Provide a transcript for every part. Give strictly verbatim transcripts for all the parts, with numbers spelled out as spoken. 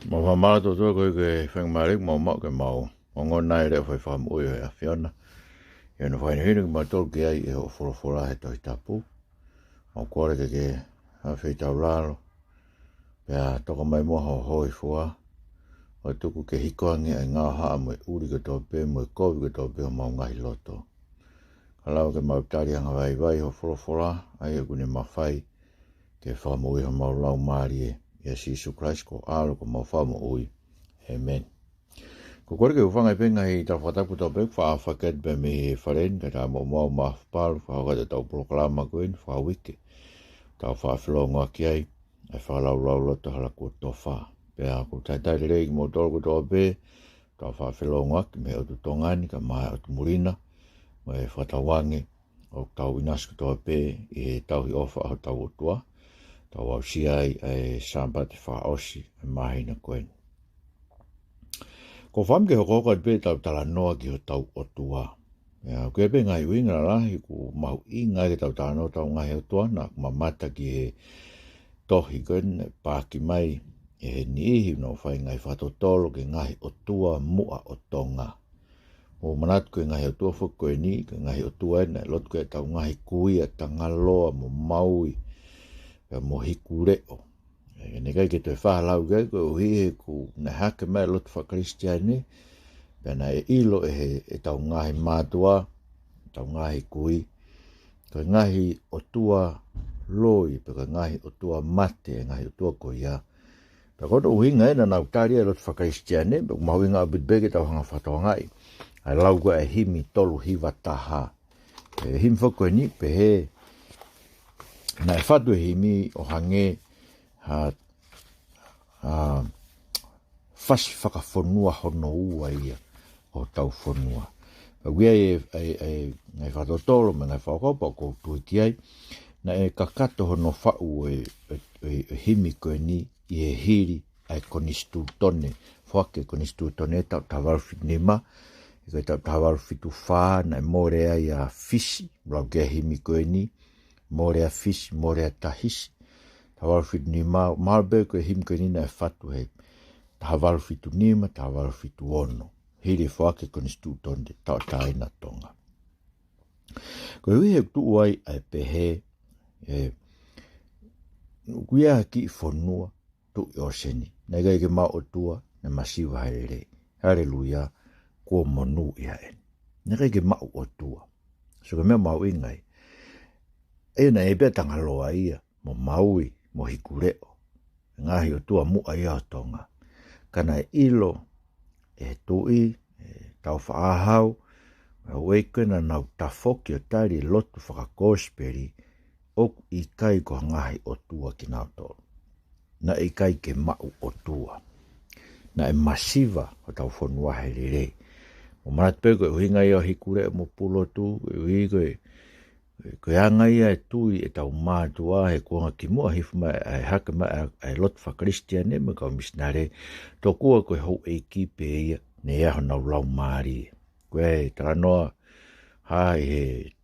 Mau fakamālō atu ʻOtua koeʻuhi ko e faingamālie ʻoku mau maʻu ke mau ongona e leʻo fai fakamoʻui ʻa e ʻAfiona. ʻI hono fakahinohino kimautolu ki ai ʻe hoʻo folofola he Tohi Tapu. Mau kole ke ke ʻafeitaulalo. Pea toka mai muʻa ho hōifua. ʻO tuku ke hiko ange ʻa e ngaohaʻa mo e ʻuli kotoa pē, mo e kovi kotoa pē ʻo homau ngaahi loto. Ka lava ke mau tali angavaivai hoʻo folofola, ʻa ia ʻoku ne mafai ke fakamoʻui homau laumālie, ʻia Sīsū Kalaisi ko ho ʻAlo ko homau Fakamoʻui. ʻĒmeni. Ko e kole ke u hūfanga pē he ngaahi tala fakatapu kotoa pē ʻoku faʻa fakahoko atu pē mei he fale ni, kae ʻatā moʻoku mo au Maʻafu Palu, fakahoko atu ʻetau polokalama ko eni fakauike. Tau faʻa felōngoaki ai, ʻa e fakalaulauloto hala kuo tofa. Pea ʻoku ou talitali lelei kimoutolu kotoa pē, tau faʻa felōngoaki mei he ʻotu Tonga ni, kae ʻumaʻā e ʻotu muli na, mo e fakatauange ʻoku tau ʻinasi kotoa pē ʻi he tauhi ʻofa ʻa hotau ʻOtua, tau aʻusia ai ʻa e Sāpate fakaʻosi ʻo e māhina ko eni. Ko e fakaʻamu ke hokohoko atu pē ʻetau talanoa ki hotau ʻOtua. ʻIo, ʻoku ʻi ai pē ngaahi ʻuhinga lalahi ʻoku mahuʻinga ai ke tau talanoa ki hotau ngaahi ʻotua, naʻa ku mamata ki he tohi ko eni naʻe paaki mai ʻe he niʻihi ʻoku nau fai ngaahi fakatotolo ki he ngaahi ʻotua muʻa ʻo Tonga. Mou manatu ko e ngaahi ʻotua foki ko eni, ko e ngaahi ʻotua eni naʻe lotu ki ai ʻetau ngaahi kui ʻa Tangaloa mo Maui, pea mo Hikuleʻo. ʻE, naʻe ʻikai ke toe fai ha lau ki ai koeʻuhi he kuo nau hake mai e lotu fakakalisitiane, pea naʻe ʻilo ʻe he, ʻetau ngaahi mātuʻa, ʻetau ngaahi kui, ko e ngaahi ʻotua loi, pe ko e ngaahi ʻotua mate, e ngaahi ʻotua ko ia. Pea ko hono ʻuhinga ia naʻa nau tali e lotu fakakalisitiane, pea ʻoku mahuʻinga ʻaupito pē ke tau hanga ʻo fakatokangaʻi ʻa e lau ko ē ʻa e himi tolu hiva taha. ʻE, himi foki ko eni, pehē, naʻe fatu e himi ʻo hangē ha, ha fasi fakafonua hono ua ia ʻo hotau fonua. Pea ʻoku ʻi ai e, e, e, ngaahi fakatotolo mo e ngaahi fakakaukau pea ʻoku ou tui ki ai, naʻe kakato hono faʻu e, e, e, e himi ko eni ʻi he hili ʻa e konisitūtone, foaki e konisitūtone taʻu taha valu fitu nima, ʻi he taʻu taha valu fitu fā, naʻe mole ai ʻa Fisi, lau ki he himi ko eni, mole ʻa Fisi, mole ʻa Tahisi, taha valu fitu nima, mahalo pē ko e himi ko eni naʻe fatu he taha valu fitu nima, taha valu fitu ono, hili e foaki e konisitūtone tauʻatāina ʻo Tonga. Koeʻuhi he ʻoku tuʻu ai ʻa e pehē, ʻe, ʻoku ʻi ai ha kiʻi fonua, tuʻi ʻōseni. Naʻe ʻikai ke maʻu ʻotua, naʻe masiva he lelei. Haleluia, kuo monūʻia eni. Naʻe ʻikai ke maʻu ʻotua. So ko e meʻa mahuʻinga ia. ʻE, naʻe ʻi ai pē ʻa Tangaloa ia, mo Maui, mo Hikuleʻo. Ngaahi ʻotua muʻa ia ʻo Tonga. Ka naʻe ʻilo ʻe he tuʻi, ʻe Tāufaʻāhau, mo e houʻeiki ko ē naʻa nau tafoki ʻo tali e lotu fakakosipeli, ʻoku ʻikai ko ha ngaahi ʻotua kinautolu. Naʻe ʻikai ke maʻu ʻotua. Naʻe masiva hotau fonua he lelei. Mou manatu pē ko e ʻuhinga ia ʻo Hikuleʻo mo Pulotu, koeʻuhi ko e, ko e anga ia e tui ʻetau mātuʻa he kuonga kimuʻa hifo mai ʻa e hake mai ʻa e, ʻa e lotu fakakalisitiane mo e kau misinale, tokua ko e houʻeiki pē ia, naʻe ʻi ai honau laumālie. Ko e talanoa hā ʻi he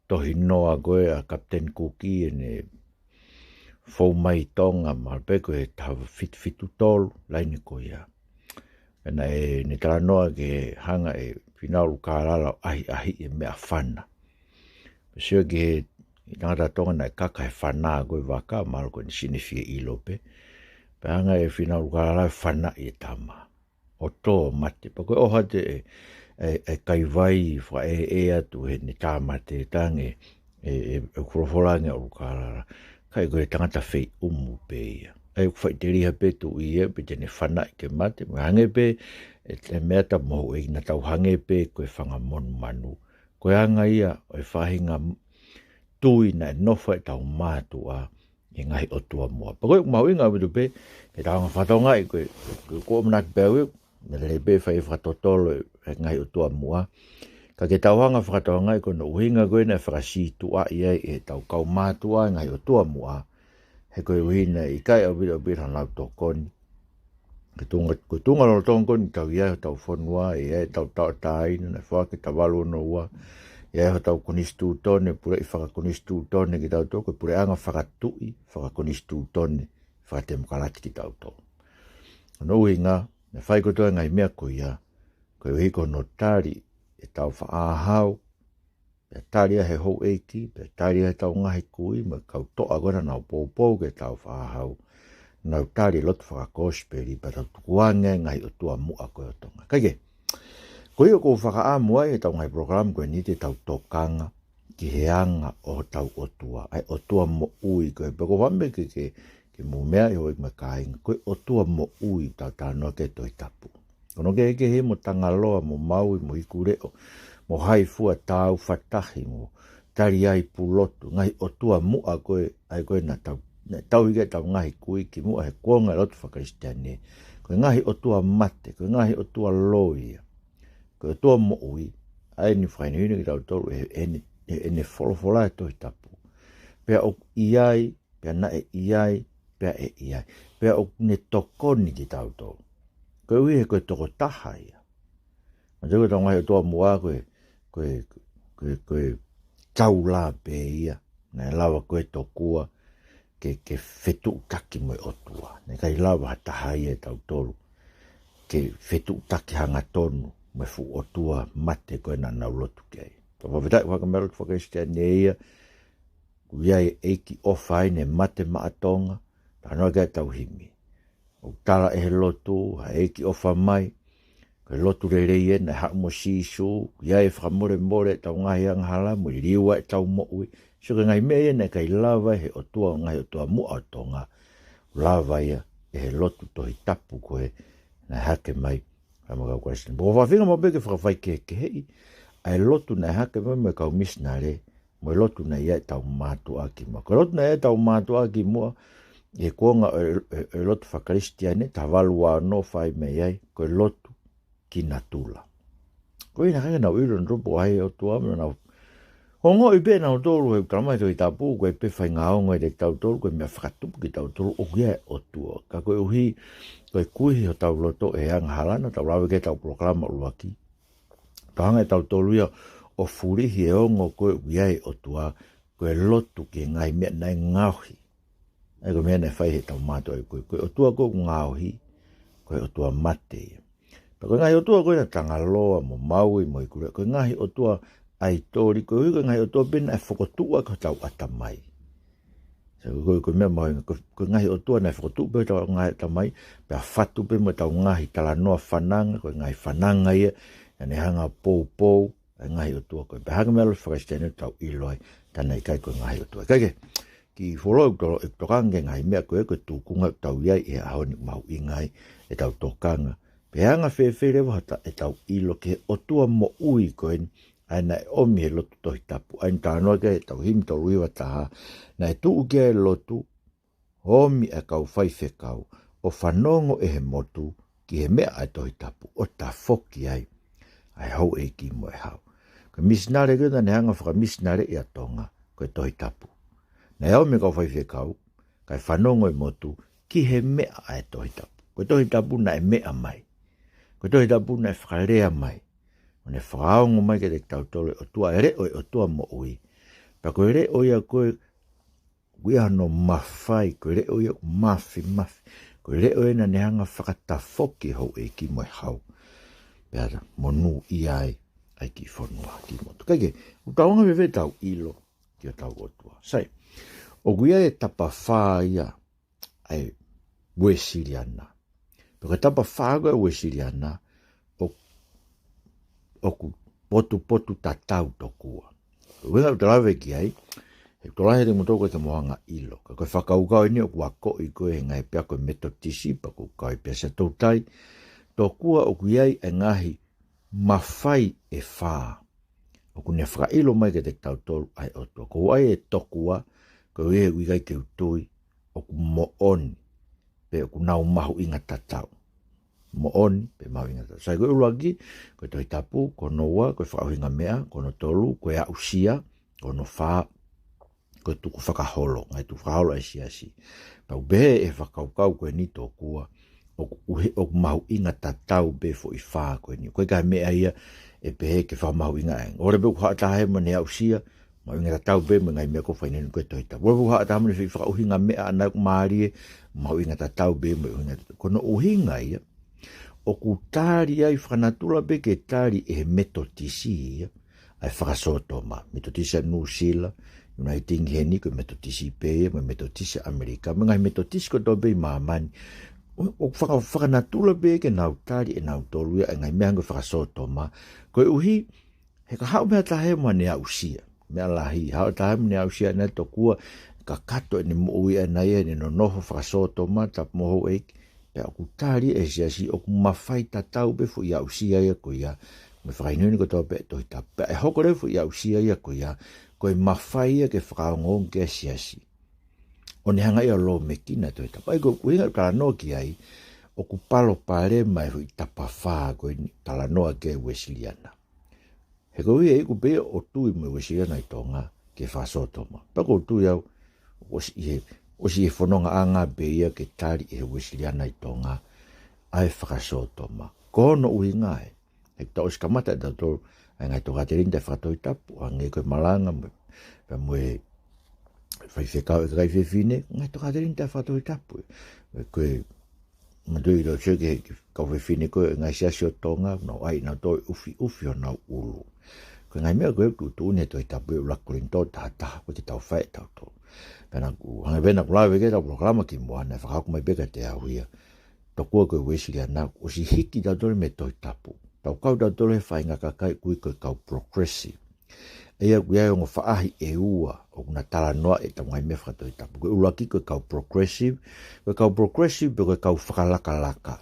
tohinoa ko ē ʻa Kapiteni Kuki ʻene fou mai ʻi Tonga, mahalo pē ko e taha fitu fitu tolu, laine ko ia. Pea naʻe, ne talanoa ke hanga ʻe Fīnau ʻUlukālala ʻo ʻahiʻahiʻi e meʻafana. Pea sio ki he, ʻi he tangata Tonga naʻe kaka he fana ko e vaka, mahalo ko ʻene sinifi ʻilo pē. Pea hanga ʻe Fīnau ʻUlukālala ʻo fanaʻi e tama ʻo tō mate. Pea ko e ʻohake e, e, e kaivai fakaʻeʻe atu heʻene tāmate, tangi e, e, e folofola ange ʻa ʻUlukālala. Ka ko e tangata feiʻumu pē ia. ʻA ia ʻoku faʻiteliha pē tuʻi ia, pe te ne fanaʻi ke mate. Mo hangē pē, e, e meʻa ʻa e mohu ʻe ina tau hangē pē ko e fanga monumanu. Ko e anga ia ʻo e faʻahinga tui naʻe nofo ai ʻetau mātuʻa ʻi he ngaahi ʻotua muʻa. Pea ko e mahuʻinga ʻaupito pē, ke tau hanga ʻo fakatokangaʻi ko e, ko e, ko e ʻamanaki pē au ia, naʻe lelei pē fai fakatotolo e ngaahi ʻotua muʻa. Ka ke tau hanga ʻo fakatokangaʻi ko hono ʻuhinga ko ē naʻe fakasītuʻaʻi ai ʻetau kau mātuʻa e ngaahi ʻotua muʻa. He koeʻuhi naʻe ʻikai ʻaupito ʻaupito hanau tokoni. Ko e tuʻunga, ko e tuʻunga lolotonga ko eni ʻoku tau ʻi ai hotau fonua, ʻi ai ʻetau tauʻatāina, naʻe foaki he taha valu ono ua, ʻi ai hotau konisitūtone, puleʻi fakakonisitūtone kitautolu, ko e puleʻanga fakatuʻi, fakakonisitūtone, fakatemokalati kitautolu. Hono ʻuhinga, Naʻe fai kotoa e ngaahi meʻa ko ia, koeʻuhi ko hono tali ʻetau faʻahau, pea tali ia he houʻeiki, pea tali ia he tau ngaahi kui, mo e kau toʻa ko ē naʻa nau poupou ki he tau faʻahau, nau tali lotu fakakosipeli, pea tau tukuange e ngaahi ʻotua muʻa ko ē ʻo Tonga. Kae kehe, ko ia ʻoku ou fakaʻamu ai ʻi he tau ngaahi polokalama ko eni te tau tokanga ki he anga ʻo hotau ʻOtua, ʻa e ʻOtua moʻui ko ē, pea ko e fakaʻamu ke, ke, ke mou meaʻi houʻeiki mo e kāinga, ko e ʻOtua moʻui ʻoku tau talanoa ki ai he Tohi Tapu. Ko hono kehekehe mo Tangaloa, mo Maui, mo Hikuleʻo, mo Haifua, Tāufaʻatahi, mo Taliaipulotu, ngaahi ʻotua muʻa ko ē, ʻa ia ko ē naʻa tau, naʻa tau ʻi ai ʻetau ngaahi kui kimuʻa he kuonga e lotu fakakalisitiane. Ko e ngaahi ʻotua mate, ko e ngaahi ʻotua loi ia. Ko e ʻOtua moʻui, ʻa ia naʻe fakahinohino kitautolu ʻe, ʻe, ʻe, ʻe he folofola ʻo e Tohi Tapu. Pea ʻoku ʻi ai, pea naʻe ʻi ai, pea ʻe ʻi ai. Pea ʻoku ne tokoni kitautolu. Koeʻuhi he ko e tokotaha ia. Mahalo ko e tau ngaahi ʻotua muʻa ko e, ko e, ko e, ko e taula pē ia. Naʻe lava ko ē tokua ke, ke fetuʻutaki mo e ʻOtua. Naʻe ʻikai lava ha taha ia ʻe tautolu ke fetuʻutaki hangatonu mo e fuʻu ʻotua mate ko ē naʻa nau lotu ki ai. Pea fakafetaʻi, fakamelotu fakakalisitiane ia, ʻoku ʻi ai e ʻEiki ʻofa ai, ne mate maʻa Tonga, talanoa ki ai ʻetau himi. ʻOku tala ʻe he lotu, ha ʻEiki ʻofa mai, ko e lotu lelei ē naʻe haʻu mo Sīsū, ʻoku ʻi ai e fakamolemole ʻetau ngaahi angahala, mo e liliu ʻetau moʻui. Sio, ko e ngaahi meʻa ia naʻe ʻikai lava ʻe he ʻOtua, ngaahi ʻotua muʻa ʻo Tonga, lava ia ʻe he lotu Tohi Tapu ko ē naʻe hake mai, ʻa e kau Kalisitiane. Pea ʻoku ou fakaʻamu pē ke fakafaikehekeheʻi ʻa e lotu naʻe hake mai mo e kau misinale, mo e lotu naʻe ʻi ai ʻetau mātuʻa kimuʻa. Ko e lotu naʻe ʻi ai ʻetau mātuʻa kimuʻa, ʻi he kuonga ʻo e, ʻo e, ʻo e lotu fakakalisitiane, taha valu ua ono fai mei ai, ko e lotu ki natula. Ko ia naʻe ʻikai ke nau ʻilo nautolu pe ko hai e ʻOtua, mo nau ongoʻi pē nautolu he ʻoku talamai ʻe he Tohi Tapu, ko e pē faʻahinga ongo ʻe tautolu, ko e meʻa fakatupu kia tautolu ʻoku ʻi ai e ʻOtua. Ka koeʻuhi ko e kuihi hotau loto ʻe he angahala, naʻa tau lave ki ai he ʻetau polokalama ʻuluaki. Tau hanga ʻe tautolu ia ʻo fulihi e ongo ko ē ʻoku ʻi ai e ʻOtua, ko e lotu ki he ngaahi meʻa naʻe ngaohi. ʻA ia ko e meʻa naʻe fai ʻe he tau mātuʻa, ko e, ko e ʻOtua ko ē ʻoku ngaohi, ko e ʻotua mate ia. Pea ko e ngaahi ʻotua ko ē naʻe Tangaloa mo Maui mo Hikuleʻo, ko e ngaahi ʻotua ʻaitoli, koeʻuhi ko e ngaahi ʻotua pē naʻe fokotuʻu ʻaki hotau ʻatamai. Sio, ko e, ko e meʻa mahuʻinga, ko e, ko e ngaahi ʻotua naʻe fokotuʻu pē hotau ngaahi ʻatamai, pea fatu pē mo ʻetau ngaahi talanoa fananga, ko e ngaahi fananga ia naʻa ne hanga ʻo poupou ʻa e ngaahi ʻotua ko ē. Pea hangē ko e meʻa lotu fakakalisitiane ʻoku tau ʻilo ai, tā naʻe ʻikai ko e ngaahi ʻotua. Kae kehe, kiʻi fuoloa ʻoku tolo-, ʻoku tokanga ki he ngaahi meʻa ko ē, ko e tūkunga ʻoku tau ʻi ai ʻi he ʻaho ni, mahuʻinga ai ʻetau tokanga. Pe anga fēfē leva hota-, ʻetau ʻilo ki he ʻOtua moʻui ko eni, ʻa ia naʻe ʻomi he lotu Tohi Tapu, ʻa ia naʻa tau talanoa ki ai he ʻetau himi tolu hiva taha, naʻe tuʻu ki ai e lotu, ʻomi ʻa e kau faifekau, ʻo fanongo ʻe he motu ki he meʻa ʻa e Tohi Tapu, ʻo tafoki ai ʻa e houʻeiki mo e hau. Ko e misinale ko ē naʻa ne hanga ʻo fakamisinaleʻi ʻa Tonga, ko e Tohi Tapu. Naʻe ʻomi e kau faifekau, kae fanongo e motu ki he meʻa ʻa e Tohi Tapu. Ko e Tohi Tapu naʻe meʻa mai. Ko e Tohi Tapu naʻe fakalea mai. ʻO ne fakaongo mai kiate kitautolu e ʻOtua, e leʻo e ʻOtua moʻui. Pea ko e leʻo ia ko ē ʻoku ʻi ai hono mafai, ko e leʻo ia ʻoku mafimafi. Ko e leʻo ia naʻa ne hanga ʻo fakatafoki e houʻeiki mo e hau. Pea monūʻia ai ʻa e kiʻi fonua, kiʻi motu. Kae kehe, ʻoku tau anga fēfē ʻetau ʻilo ki hotau ʻOtua. Sai, ʻoku ʻi ai e tapa fā ia ʻa e Uēsiliana. Pea ko e tapa fā ko ē ʻa e Uēsiliana, ʻo, ʻoku potupotutatau tokua. Ko e ʻuhinga ʻoku ou lave ki ai, he ʻoku tokolahi ʻiate kimoutolu ʻoku ʻikai ke mou hanga ʻo ʻilo. Ka ko e fakakaukau eni ʻoku akoʻi ko ē he ngaahi ʻapiako Metotisi, pea ʻoku kau ai pē ʻa Siaʻatoutai, tokua ʻoku ʻi ai e ngaahi mafai ʻe fā ʻoku ne fakaʻilo mai kiate kitautolu ʻa e ʻOtua. Ko ia e tokua, koeʻuhi he ʻoku ʻikai ke u tui ʻoku moʻoni, pe ʻoku nau mahuʻinga tatau. Moʻoni, pe mahuʻinga tatau. Sai, ko e ʻuluaki, ko e Tohi Tapu, ko hono ua, ko e fakaʻuhinga meʻa, ko hono tolu, ko e aʻusia, ko hono fā, ko e tukufakaholo, ngaahi tukufakaholo ʻa e siasi. Pea ʻoku pehē ʻe he fakakaukau ko eni tokua, ʻoku, ʻoku mahuʻinga tatau pē foʻi fā ko eni. ʻOku ʻikai ha meʻa ia ʻe pehē ke fakamahuʻingaʻi ange. ʻOku ʻi ai pē ʻoku haʻu ha taha ia mo ne aʻusia, mahuʻinga tatau pē mo e ngaahi meʻa ko ē ʻoku fakahinohino ko ē he Tohi Tapu. ʻOku ʻi ai pē ʻoku haʻu ha taha mo ne fai fakaʻuhinga meʻa ʻa ia ʻoku mālie, mahuʻinga tatau pē mo e ʻuhinga ia. Ko hono ʻuhinga ia, ʻoku tali ai fakanatula pē ke tali ʻe he Metotisi ia ʻa e fakasōtoma. Metotisi ʻa Nuʻusila, ʻikai ke ʻi heni ko e Metotisi pē ia, mo e Metotisi ʻAmelika, mo e ngaahi Metotisi kotoa pē ʻi māmani. ʻO, ʻo faka-, fakanatula pē ke nau tali ʻe nautolu ia ʻa e ngaahi meʻa hangē ko e fakasōtoma. Koeʻuhi, he ka haʻu meʻa taha mo ʻene aʻusia. Meʻa lahi, haʻu taha mo ʻene aʻusia ʻana tokua, kakato ʻene moʻui ʻana ia, ʻene nonofo fakasōtoma, tapu mo houʻeiki, pea ʻoku tali ʻe he siasi ʻoku mafai tatau pē foʻi aʻusia ia ko ia, mo e fakahinohino kotoa pē Tohi Tapu. Pea ʻe hoko leva foʻi aʻusia ia ko ia, ko e mafai ia ke fakaongoongo ki ai e siasi. ʻO ne hanga ia ʻo lōmekina e Tohi Tapu. ʻA ia ko e ʻuhinga ʻoku talanoa ki ai, ʻoku palopalema e foʻi tapafā ko eni talanoa ki ai e Uēsiliana. He koeʻuhi ʻe iku pē ia ʻo tui mo e Uēsiliana ʻi Tonga ki he fakasōtoma. Pea ʻoku ou tui au, ʻosi ʻi he, ʻosi ʻi he fonongaʻanga pē ia ke tali ʻe he Uēsiliana ʻi Tonga ʻa e fakasōtoma. Ko hono ʻuhinga ē, he kuo tau ʻosi kamata ʻe tautolu ʻa e ngaahi tokāteline taʻe fakatohitapu, hangē ko e malanga mo, pea mo e faifekau ʻa e kakai fefine, ngaahi tokāteline taʻe fakatohitapu. Ko e manatuʻi ʻilo sio ki he, ki he kau fefine ko ē ʻo e ngaahi siasi ʻo Tonga, nau ʻai nautolu ʻufiʻufi honau ʻulu. Ko e ngaahi meʻa ko ē ʻoku tuʻutuʻuni ʻe he Tohi Tapu ʻi he ʻuluaki Kolinitō taha taha, ko e ke tau fai ʻe tautolu. Pea naʻa ku, hangē pē naʻa ku lave ki ai ʻi heʻetau polokalama kimuʻa, naʻe fakahoko mai pē kiate au ia, tokua ko e Uēsiliana, ʻosi hiki tautolu mei he Tohi Tapu. Tau kau tautolu he faʻahinga kakai ʻoku ui ko e kau progressive. ʻA ia ʻoku ʻi ai e ongo faʻahi ʻe ua ʻoku na talanoa ʻetau ngaahi meʻa fakatohitapu. Ko e ʻuluaki ko e kau progressive, ko e kau progressive pe ko e kau fakalakalaka.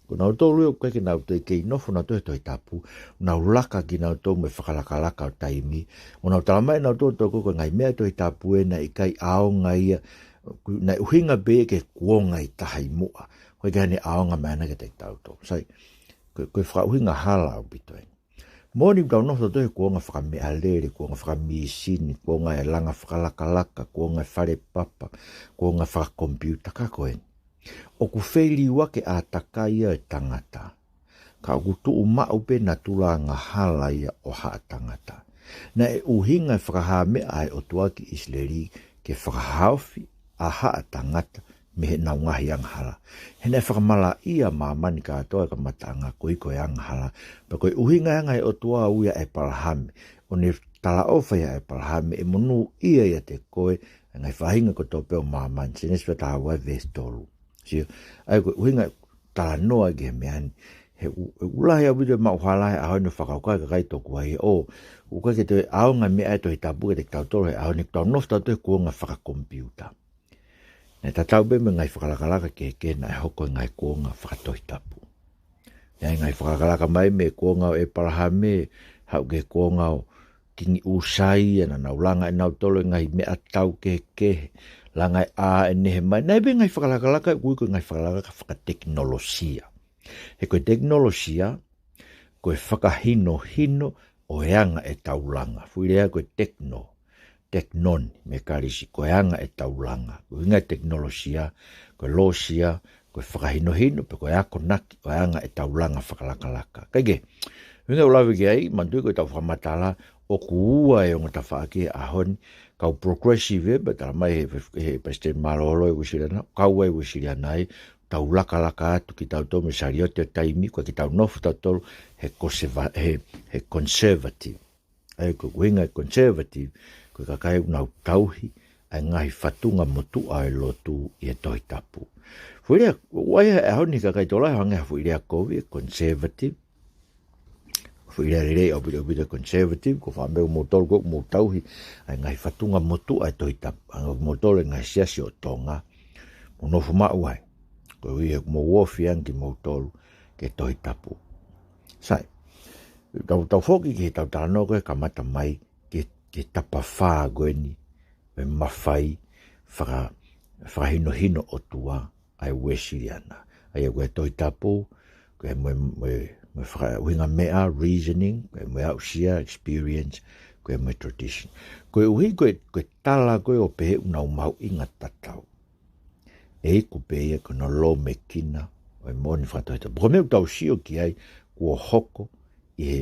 Ko nautolu ia ʻoku ʻikai ke nau toe kei nofo nautolu he Tohi Tapu, nau laka kinautolu mo e fakalakalaka ʻo taimi. ʻO nau talamai nautolu tokua ko e ngaahi meʻa Tohi Tapu ē naʻe ʻikai ʻaonga ia, naʻe ʻuhinga pē ia ki he kuonga ʻi tahi muʻa. ʻOku ʻikai ke ne ʻaonga mai ʻana kiate kitautolu. Sai, ko e, ko e fakaʻuhinga hala ʻaupito ē. Moʻoni ʻoku tau nofo tautolu he kuonga fakameʻalele, kuonga fakamīsini, kuonga e langa fakalakalaka, kuonga e fale papa, kuonga fakakomipiuta, ka ko eni. ʻOku feiliuaki e ʻātakai ia ʻo e tangata. Ka ʻoku tuʻu maʻu pē natula angahala ia ʻo haʻa tangata. Naʻe ʻuhinga e fakahā meʻa ʻa e ʻOtua ki ʻIsileli ke fakahaofi ʻa haʻa tangata mei heʻenau ngaahi angahala. He naʻe fakamalaʻia māmani kātoa e kamataʻanga koeʻuhi ko e angahala. Pea ko e ʻuhinga e anga ʻa e ʻOtua ʻo ui ʻa ʻĒpalahame. ʻO ne talaʻofa ʻia ʻĒpalahame ʻe monūʻia ʻiate koe ʻa e ngaahi faʻahinga kotoa pē ʻo māmani. Sēnesi vahe taha ua veesi tolu. Sio, ʻa ia ko e ʻuhinga e talanoa ki he meʻa ni. He ʻoku, ʻoku lahi ʻaupito e maʻuhala he ʻaho ni ʻo fakakaukau e kakai tokua ia ʻo, ʻoku ʻikai ke toe ʻaonga e meʻa ʻa e Tohi Tapu kiate kitautolu he ʻaho ni, ʻoku tau nofo tautolu he kuonga fakakomipiuta. Naʻe tatau pē mo e ngaahi fakalakalaka kehekehe naʻe hoko he ngaahi kuonga fakatohitapu. Naʻe ngaahi fakalakalaka mai mei he kuonga ʻo ʻĒpalahame, haʻu ki he kuonga ʻo Kingi ʻUsaia, naʻa nau langa ʻe nautolu e ngaahi meʻatau kehekehe, langa e ʻā ʻe Nehemaia. Naʻe pē ngaahi fakalakalaka, ʻoku ui ko e ngaahi fakalakalaka fakatekinolosia. He ko e tekinolosia, ko e fakahinohino ʻo e anga ʻetau langa. Foʻi lea ko e tekno, teknon, mei he Kalisi, ko e anga ʻetau langa. Ko e ʻuhinga e tekinolosia, ko e lōsia, ko e fakahinohino, pe ko e akonaki ʻo e anga ʻetau langa fakalakalaka. Kae kehe, ʻuhinga ʻoku lave ki ai, manatuʻi ko ʻetau fakamatala, ʻoku ua e ongo tafaʻaki he ʻaho ni, kau progressive, pea talamai ʻe he, he Palesiteni Mālōlō ʻo e Uēsiliana, kau ai e Uēsiliana ai, tau lakalaka atu kitautolu mo e saliote ʻo taimi, ko ʻetau nofo tautolu he koseva-, he, he conservative. ʻA ia ko e ʻuhinga e conservative, ko e kakai ʻoku nau tauhi ʻa e ngaahi fatunga motuʻa ʻo e lotu ʻi he Tohi Tapu. Foʻi lea, ʻoku ʻi ai he ʻaho ni kakai tokolahi ʻoku hangē ha foʻi lea kovi, conservative. Foʻi lea lelei ʻaupito, ʻaupito conservative, ko e faʻa meʻa ʻoku mou tolu, ko ʻoku mou tauhi ʻa e ngaahi fatunga motuʻa ʻo e Tohi Tapu, ʻa ia ʻoku mou tolu e ngaahi siasi ʻo Tonga, mou nofo maʻu ai. Koeʻuhi he ʻoku mou ofi ange kimoutolu ki he Tohi Tapu. Sai, tau, tau foki ki heʻetau talanoa ko ē kamata mai ki he, ki he tapafā ko eni, mo e mafai faka-, fakahinohino ʻOtua ʻa e Uēsiliana. ʻA ia ko e Tohi Tapu, ko e mo e, mo e, mo e fakaʻuhinga meʻa, reasoning, ko e mo e aʻusia, experience, ko e mo e tradition. Koeʻuhi ko e, ko e tala ko ē ʻo pehē ʻoku nau mahuʻinga tatau. ʻE iku pē ia ko hono lōmekina ʻo e moʻoni fakatohitapu. Ko e meʻa ʻoku tau sio ki ai kuo hoko ʻi he,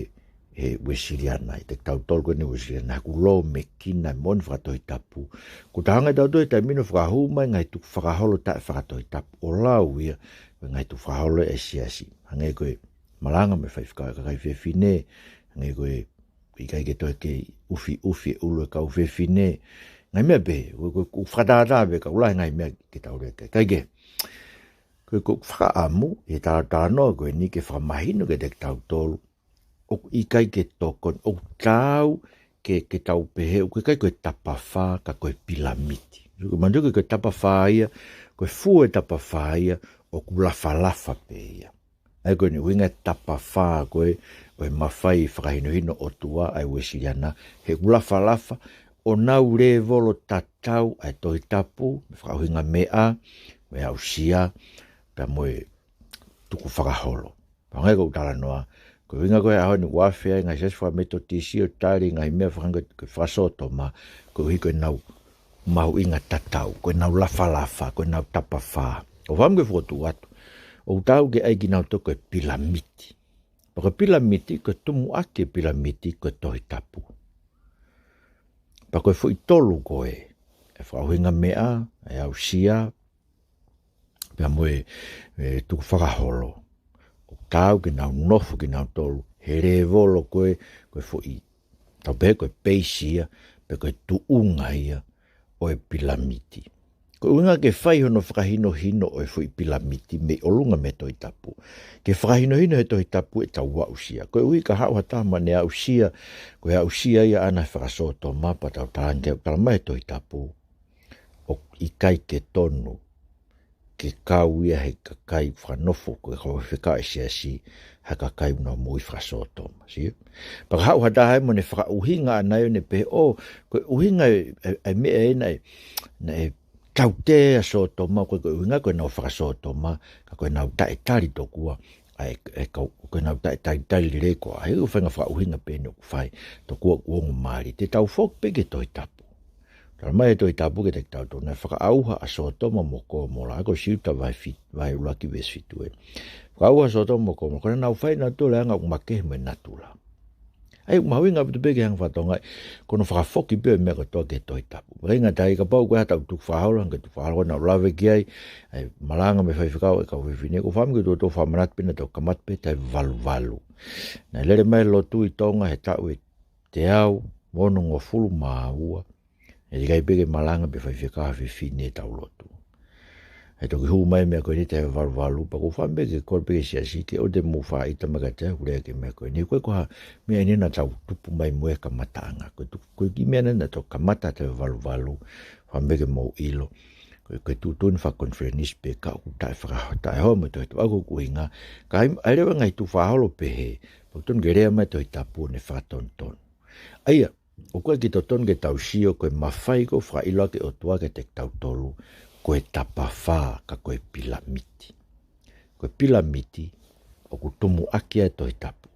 he Uēsiliana, ʻiate kitautolu ko eni Uēsiliana, ʻoku lōmekina e moʻoni fakatohitapu. Kuo tau hanga ʻe tautolu he taimi ni ʻo fakahū mai e ngaahi tukufakaholo taʻefakatohitapu. ʻO lau ia ko e ngaahi tukufakaholo ʻa e siasi. Hangē ko e malanga mei he faifekau ʻa e kakai fefine, hangē ko e ʻikai ke toe kei ʻufiʻufi e ʻulu ʻa e kau fefine. Ngaahi meʻa pehē, ko e, ko e, ko e fakatātā pē ka ʻoku lahi e ngaahi meʻa ke tau lea ki ai. Kae kehe, ko e, ko e fakaʻamu ʻi he talanoa ko eni ke fakamahino kiate kitautolu ʻoku ʻikai ke tokoni, ʻoku taau ke, ke tau pehē ʻoku ʻikai ko e tapafā ka ko e pilamiti. Ko e manatuʻi ko e tapafā ia, ko e fua e tapafā ia ʻoku lafalafa pē ia. ʻA ia ko eni ʻuhinga e tapafā ko ē ʻo e mafai fakahinohino ʻOtua ʻa e Uēsiliana, he ʻoku lafalafa, ʻo nau lēvolo tatau ʻa e Tohi Tapu, mei he fakaʻuhinga meʻa, mo e aʻusia, pea mo e tukufakaholo. Pea hangē ko ʻeku talanoa, ko e ʻuhinga ko ē ʻa e ʻaho ni ʻoku afe ai e ngaahi siasi fakametotisi ʻo tali e ngaahi meʻa fakahangē ko e fakasōtoma, koeʻuhi ko ʻenau mahuʻinga tatau, ko ʻenau lafalafa, ko ʻenau tapafā. ʻOku ou fakaʻamu ke fokotuʻu atu, ʻoku taau ke ʻai kinautolu ko e pilamiti. Pea ko e pilamiti, ko e tumuʻaki e pilamiti ko e Tohi Tapu. Pea ko e foʻi tolu ko ē, e fakaʻuhinga meʻa, e aʻusia, pea mo e, e tukufakaholo, ʻoku taau ke nau nofo kinautolu he lēvolo ko ē, ko e foʻi, tau pehē ko e peisi ia, pe ko e tuʻunga ia ʻo e pilamiti. Ko e ʻuhinga ke fai hono fakahinohino ʻo e foʻi pilamiti mei ʻolunga mei he Tohi Tapu, ke fakahinohino he Tohi Tapu ʻetau aʻusia. Koeʻuhi ka haʻu ha taha mo ʻene aʻusia, ko e aʻusia ia ʻana he fakasōtoma, pea tau talaange, talamai he Tohi Tapu ʻoku ʻikai ke tonu ke kau ia he kakai fakanofo, ko e kau faifekau ʻa e siasi, ha kakai ʻoku nau moʻui fakasōtoma, sio? Pea ka haʻu ha taha ia mo ʻene fakaʻuhinga ʻana ia ʻo ne pehē, ʻo, ko e ʻuhinga e, e, e meʻa ē naʻe, naʻe tautea ʻa Sōtoma, ko e, ko e ʻuhinga ko ʻenau fakasōtoma, ka ko ʻenau taʻetali tokua ʻa e, e kau, ko ʻenau taʻetalitali lelei ko ē, he ʻoku fai e ngaahi fakaʻuhinga pē ʻeni ʻoku fai, tokua ʻoku ongo mali. Te tau foki pē ki he Tohi Tapu. Talamai he Tohi Tapu kiate kitautolu naʻe fakaʻauha ʻa Sōtoma mo Komola, ko Siuta vahe fit-, vahe ʻuluaki veesi fitu ē. Fakaʻauha ʻa Sōtoma mo Komola, ko ʻenau fai nautolu e anga ʻoku makehe mo e natula. ʻA ia ʻoku mahuʻinga ʻaupito pē ke hanga ʻo fakatokangaʻi, ko hono fakafoki pē ʻo e meʻa kotoa ki he Tohi Tapu. Pea ʻikai ngata ai, kapau ko e hā haʻatau tukufakaholo, hangē ko e tukufakaholo naʻá ku lave ki ai, ʻa e malanga mei he faifekau ʻa e kau fefine, ʻoku ou fakaʻamu ke tau toe fakamanatu pē naʻa tau kamata pē he taha hiva valu valu. Naʻe lele mai e lotu ʻi Tonga he taʻu ʻe teau mo onongofulu mā ua, ʻe ʻikai pē ke malanga pe faifekau ha fefine ʻi heʻetau lotu. ʻE toki hū mai e meʻa ko eni he taha hiva valu valu, pea ʻoku ou fakaʻamu pē ke kole pē ki he siasi ke ʻoua te mou faʻa ʻita mai kiate au ʻeku lea ki he meʻa ko eni. Ko e, ko e hā, meʻa eni naʻa tau tupu mai mo ia he kamataʻanga. Ko e tu-, ko e kiʻi meʻa naʻa tau kamata he taha hiva valu valu, fakaʻamu pē ke mou ʻilo. Ko e, ko e tuʻutuʻuni fakakonifelenisi pē ka ʻoku taʻefaka-, taʻehoa mo e Tohi Tapu, ʻa ia ko ʻeku ʻuhinga, ka ʻi ai, ʻi ai leva e ngaahi tukufakaholo pehē, ʻoku totonu ke lea mai e Tohi Tapu ʻo ne fakatonutonu. ʻA ia, ʻoku ʻikai ke totonu ke tau sio ko e mafai ko ē ʻoku fakaʻilo ʻaki ʻe he ʻOtua kiate kitautolu ko e tapafā ka ko e pilamiti. Ko e pilamiti ʻoku tumuʻaki ai e Tohi Tapu,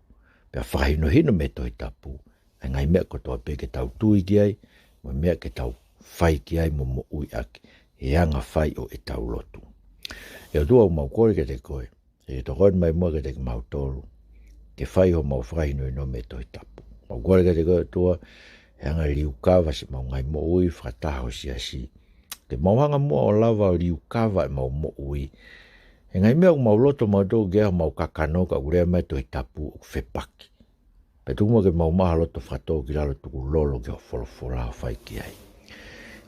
pea fakahinohino mei he Tohi Tapu ʻa e ngaahi meʻa kotoa pē ke tau tui ki ai, mo e meʻa ke tau fai ki ai mo moʻui ʻaki, he anga fai ʻo ʻetau lotu. ʻE ʻOtua, ʻoku mau kole kiate koe, ke ke tokoni mai muʻa kiate kimautolu ke fai homau fakahinohino mei he Tohi Tapu. Mau kole kiate koe ʻOtua, ke hanga ʻo liukava siʻemau ngaahi moʻui fakataha ho siasi, ke mau hanga muʻa ʻo lava ʻo liukava ʻemau moʻui he ngaahi meʻa ʻoku mau loto mautolu ki ai, homau kakano, ka ʻoku lea mai e Tohi Tapu ʻoku fepaki. Pea tuku muʻa ke mau maʻu ha loto fakatōkilalo, tukulolo ki hoʻo folofola ʻo fai ki ai.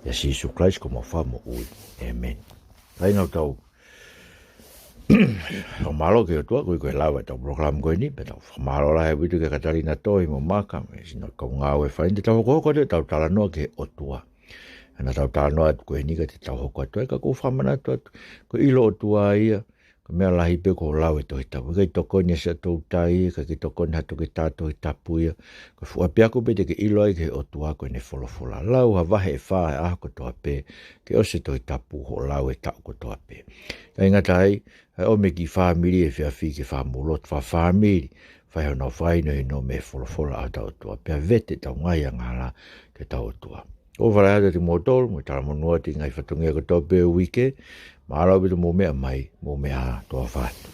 ʻIa Sīsū Kalaisi ko homau Fakamoʻui. ʻĒmeni. Kāinga, ʻoku tau fakamālō ki he ʻOtua koeʻuhi ko e lava ʻetau polokalama ko eni, pea tau fakamālō lahi ʻaupito kia Katalina Tohi mo Maka, mo e siʻi kau ngāue fale ni, te tau hokohoko atu ʻetau talanoa ki he ʻOtua. ʻA ʻetau talanoa atu ko eni ka te tau hoko atu ai, ka ʻoku ou fakamanatu atu, ko e ʻilo ʻOtua ia, ko e meʻa lahi pē ko hoʻo lau e Tohi Tapu. ʻIkai tokoni ʻa e siʻa toutai, ʻikai ke tokoni ha toketā Tohi Tapu ia. Ko e fuʻu ʻapiako pē te ke ʻilo ai ki he ʻOtua ko ʻene folofola. Lau ha vahe ʻe fā he ʻaho kotoa pē, ke ʻosi e Tohi Tapu hoʻo lau he taʻu kotoa pē. ʻIkai ngata ai, ʻai ʻo ō mai ki he fāmili he efiafi ke fai homou lotu fakafāmili, fai hono fakahinohino mei he folofola ʻa hotau ʻOtua, pea vete ʻetau ngaahi angahala ki hotau ʻOtua. ʻOfa lahi atu kiate kimoutolu, mo e talamonū atu ʻi he ngaahi fatongia kotoa pē ʻo e uike. Mālō ʻaupito hoʻomou meʻa mai, mou meʻa ā, tuʻa ʻofa atu.